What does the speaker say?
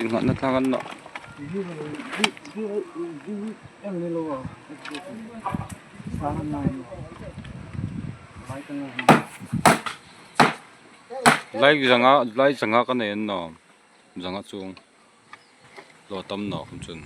Innghahna tlak an nawh. Lai zanga lai zanga ka nei an nawm zanga chung hlawh tam nawh ang chun.